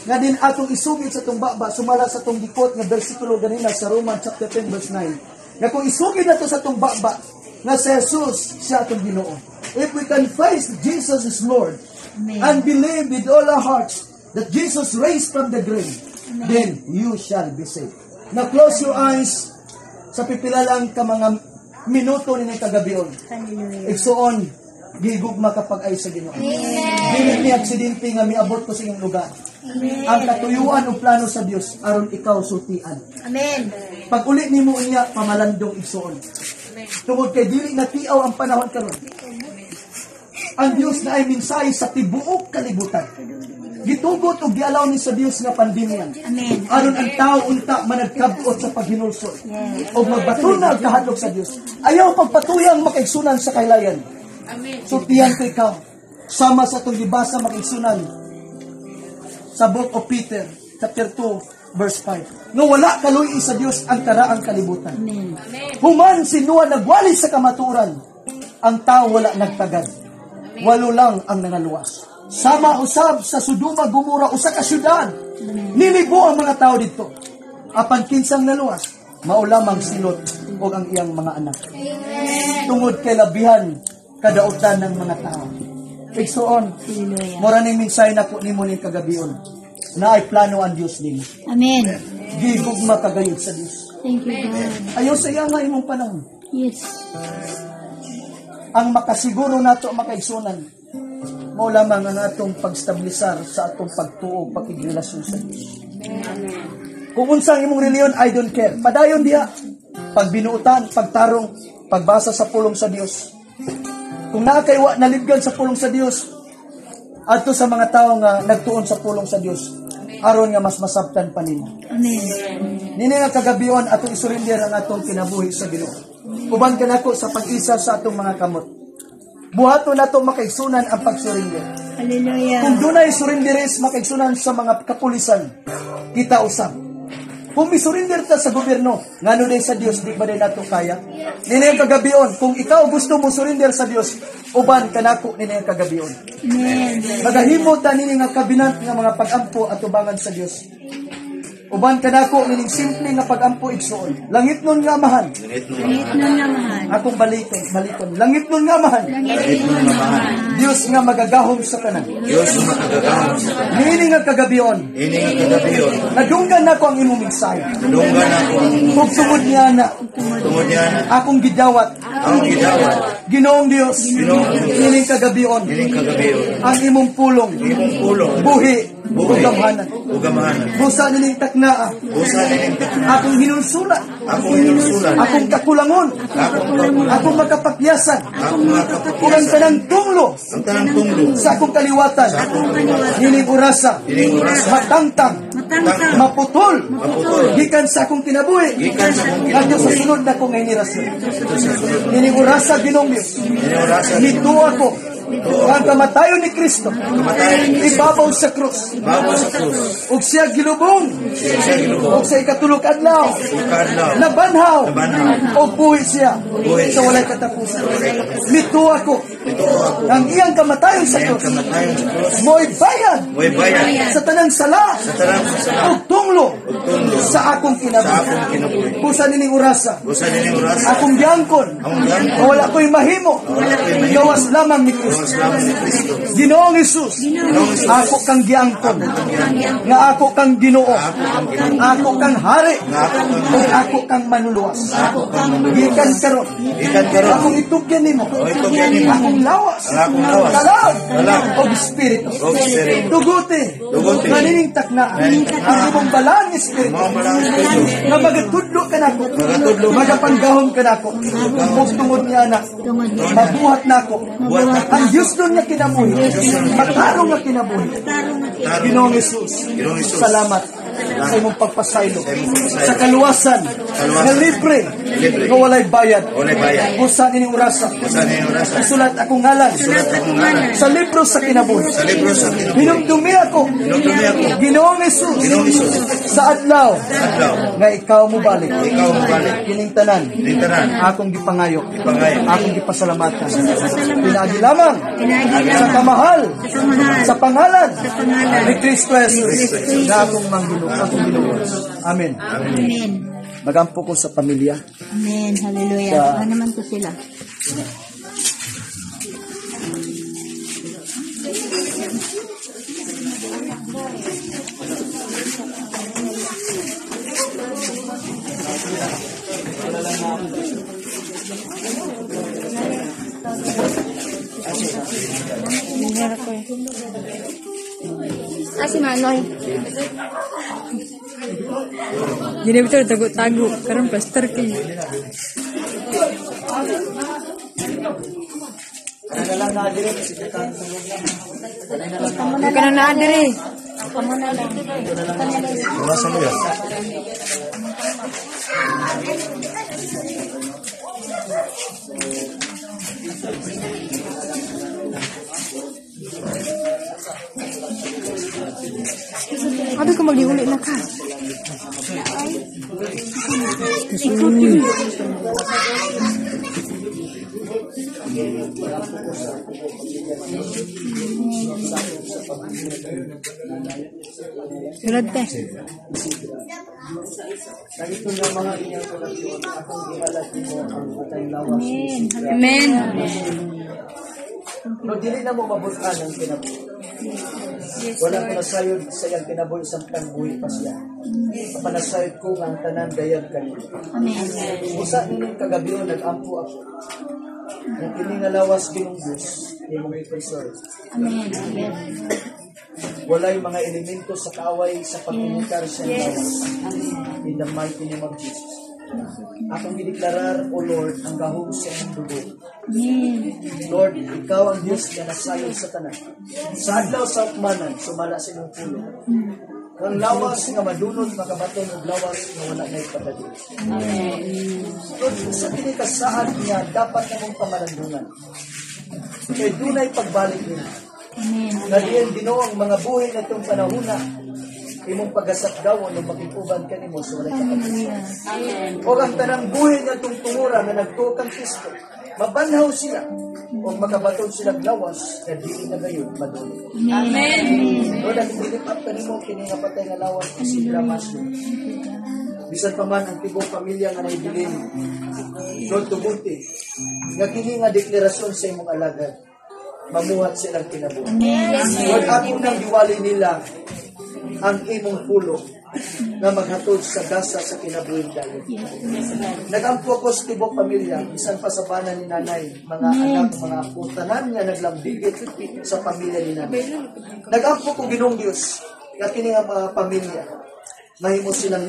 Nga din atong isugid sa atong baba, sumala sa atong gi-quote nga bersikulo ganina sa Roman chapter 10 verse 9. Nga kung isugid nato sa atong baba, nga si Jesus siya atong Ginoo. If we confess Jesus is Lord Amen. and believe with all our hearts that Jesus raised from the grave, then you shall be saved. Now close your eyes sa pipila lang ka mga minuto ni kagabion. Hallelujah. Igsuon, gigugma kapag ay sa Ginoo. Dili ni aksidente nga miabot ko sa iyong lugar. Amen. Ang katuyuan o plano sa Dios aron ikaw sultian. Amen. Pag uli nimo niya, pamalandong, igsuon. Tungod kay dili na tiaw ang panahon karon. Ang Dios na ay mensahe sa tibuok kalibutan. Gitugot og gialaw ni sa Dios nga pandemya. Amen. Aron ang tao unta managkabot sa paghinulsol. O magbaton na ang kahadlok sa Dios. Ayaw pagpatuyang, makaigsunan, sa kaylayan. Sultihan ko ikaw. Sama sa itong gibasa, makaigsunan, sa Book of Peter, chapter 2, verse 5. Nga wala kaluy sa Dios ang karaang kalibutan. Amen. Human si Noah nagwali sa kamaturan, ang tao wala nagtagad. Walo lang ang nangaluwas. Sama usab sa Sodoma, Gomora, usa ka syudad. Nilibo ang mga tao didto. Apan kinsang naluwas, mao lamang si Lot ug ang iyang mga anak. Tungod kay labihan kadautan ng mga tao. Igsuon, Hallelujah. Mura ning mensahe nako nimo ning kagabion. Naay plano ang Dios nimo. Amen. Gigugma kagayod sa Dios. Thank you, God. Ayaw sa iya nga imong panahon. Yes. Ang makasiguro nato, makaigsunan, mao lamang ang atong pagstabilisar sa atong pagtuo, pakigrelasyon sa Dios. Kung unsa ang imong reliyon, I don't care. Padayon diha. Pagbinuutan, pagtarong, pagbasa sa pulong sa Dios. Kung naa kay wa nalibgan sa pulong sa Dios, adto sa mga tao nga nagtuon sa pulong sa Dios, aron nga mas masabtan pa nimo. Amen. Nini nga kagabion, atong isurrender ang atong kinabuhi sa Ginoo. Uban kanako sa pag-isa sa atong mga kamot. Buhaton nato, makaigsunan, ang pagsurrender. Hallelujah. Kung dunay surrenderes, makaigsunan, sa mga kapulisan, kita usab. Kung misurrender ta sa gobyerno, ngano day sa Dios di ba day nato kaya? Nini ang kagabion, kung ikaw gusto mo surrender sa Dios, uban kanako nini ang kagabion. Amen. Magahimo ta nini nga covenant nga mga pag-ampo at tubangan sa Dios. Uban kanako nining simple nga pag-ampo, igsuon. Langitnon nga Amahan. Langitnon nga Amahan. Akong balikon, balikon. Langitnon nga Amahan. Langitnon nga Amahan. Dios nga magagahom sa tanan. Diyos nga makagagahom sa tanan. Niini nga kagabion. Ini nga kagabion. Nadunggan nako ang imong mensahe. Nadunggan ako ang imong Ug tungod niya na tungod niya na akong gidawat. Ang gidawat. Ginoong Dios. Ginoong Dios. Nining kagabion. Ining kagabion. Ang imong pulong. Imong pulong. Buhi. Buhi. Ug gamhanan. Ug gamhanan. Busa nining taknaa. Busa nining takna. Akong hinulsulan. Akong hinulsulan. Akong kakulangon. Akong kakulangon. Akong makapakyasan. Akong Ug ang makapakyasan. tanang tunglo Ang tanang tunglo. Sa akong kaliwatan. Sa akong kaliwatan. Nining orasa. Nining orasa. Matangtang. Matangtang. Maputol. Maputol. Gikan sa akong kinabuhi. Gikan sa akong Ngadto sa kinabuhi. sunod na akong henerasyon. Ito sa sunod. Nining orasa, Ginoong Dios. Nining orasa. Nituo ako. Ang kamatayon ni Kristo. Kamatayon ni Kristo. Ibabaw sa krus. Ibabaw sa krus. Ug siya gilubong. Siya gilubong. Ug sa ikatulo ka adlaw. Ug kaadlaw. Nabanhaw. Nabanhaw. Og buhi siya. Buhi Sa siya. walay katapusan. Walay katapusan. Mituo ako. Mituo ako. Ang iyang kamatayon sa Iyang krus. kamatayon sa krus. Mo'y bayad. Mo'y bayad. Sa tanang sala. Sa tanang sala. Ug tunglo. Ug tunglo. Sa akong Sa kinabuhi. akong kinabuhi. Busa nining orasa. Busa nining orasa. Akong giangkon. Akong giangkon. Wala ko'y mahimo. Wala ko'y mahimo. Gawas lamang ni Kristo. Gawas lamang ni Kristo. Ginoong Hesus. Ginoong Hesus. Ako kang giangkon. Nga ako kang Ginoo. Ako kang Ginoo. Ako kang hari. Nga ako kang Ug ako kang manuluwas. Ako kang manuluwas. Gikan karon. Gikan karon. Akong itugyan nimo. O itugyan nimo. Akong lawas. Ang akong lawas. Kalag. Kalag. Og espiritu. Og espiritu. Tuguti. Tuguti. Nga nining taknaa. Nining taknaa. Ang imong balaang espiritu. Mga balaang espiritu. Nga magatudlo kanako. Magatudlo. Magapanggahom kanako. Ug tungod niya na. Tungod niya. Mabuhat nako. Buhat nako. Ang Diyos nun nga kinabuhi. Matarong nga kinabuhi. Tarong nga kinabuhi. Ginoong Hesus. Ginoong Hesus. Salamat sa imong pagpasaylo. Sa imong pagpasaylo. Sa kaluwasan. Kaluwasan. Nga libre. Libre. Nga walay bayad. Walay bayad. Usa nining orasa. Usa nining orasa. Isulat akong ngalan. Isulat akong ngalan. Sa libro sa kinabuhi. Sa libro sa kinabuhi. Hinumdumi ako. Hinumdumi ako. Ginoong Hesus. Ginoong Hesus. Sa adlaw. Adlaw. Nga ikaw mobalik. Ikaw mobalik. Kining tanan. Kining tanan. Akong gipangayo. Gipangayo. Akong gipasalamatan. Pinaagi lamang. Pinaagi Sa lamang. kamahal. Sa kamahal. Sa pangalan. Sa pangalan. Ni Kristo Jesus. Na akong mangginoo. Akong Ginoo. Amen. Amen. Magampo ko sa pamilya. Amen. Hallelujah. Ano naman to sila? Ah, si Manoy. Gini betul tago-tago. Karon plaster kay. Ka na naa diri. Iwasan mo yun. Abi ko magihuli na ka. Sulod te. Amen. No, dili na mo mabutan ang kinabuhi. Wala ko nasayod sa iyang kinabuhi samtang buhi pa siya. Kapanasayod ko nga ang tanan dayag kanila. Amen. Usa nining kagabion nag-ampo ako. Nga kini nga lawas Ginoong Dios imong i-preserve. Amen. Yes. Walay mga elemento sa kaaway sa pag-imitar sa lawas. In the mighty name of Jesus. Akong gideklarar, O Lord, ang gahom sa imong dugo. Amen. Lord, ikaw ang Diyos nga nasayod sa tanan. Sa adlaw sa ukmanan, sumala sa imong pulo. Ang lawas nga madunot makabaton og lawas nga wala na'y pagkadiyos. Lord, sa kini kasaad niya dapat namong pamalandungan. Kay dunay pagbalik nila. Amen. Nga diyan Ginoo ang mga buhi na itong panahuna, imong pagasakdawon ng makikuban kanimo sa walay katapusan. O ang tanang buhi nga itong tungura nga nagtuo kang Kristo, mabanhaw sila o makabaton silang lawas na dili na gayon madulot. Amen. Lord, ang gilip up kanimo kini nga patay nga lawas ni si Damasio. Bisan pa man ang tibok pamilya nga naibilin. Lord, tuguti nga kini nga deklarasyon sa imong alagad, mamuhat silang kinabuhi. Lord, ako nang giwali nila ang imong pulo nga maghatod sa gasa sa kinabuhing dayon. Nagampo ako sa tibok pamilya, bisan pa sa bana ni nanay, mga anak, mga apo, tanan nga naglambigit sa pamilya ni nanay. Nagampo ko Ginoong Dios, nga kini nga mga pamilya, mahimo silang